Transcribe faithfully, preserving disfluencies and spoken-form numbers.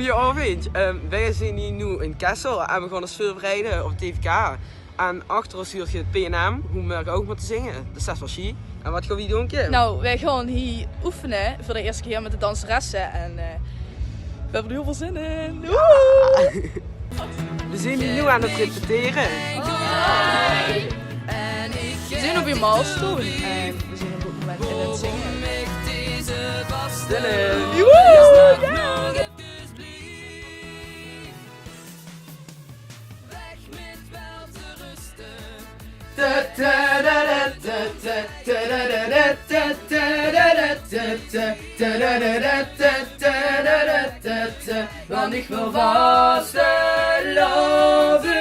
Goeienaovendj. Ehm, weej zien hie noe in Kessel en weej gaon ós veurbereide op 't T V K. En achter ós huurt geej 't P N M, hoe veer ouch mótte zinge. Dus det is waal sjiek. En waat gaon weej doon, Kim? Nou, weej gaon hie oefene veur de ierste kier mit de danseresse. En eh, weej höbbe d'r hiel väöl zin in. Woehoe! Weej zien hie noe aan 't repetere. Weej zien op ein milestone. En weej zien op dit moment aan 't zinge. Dylan. Want ich wil vastelaovend.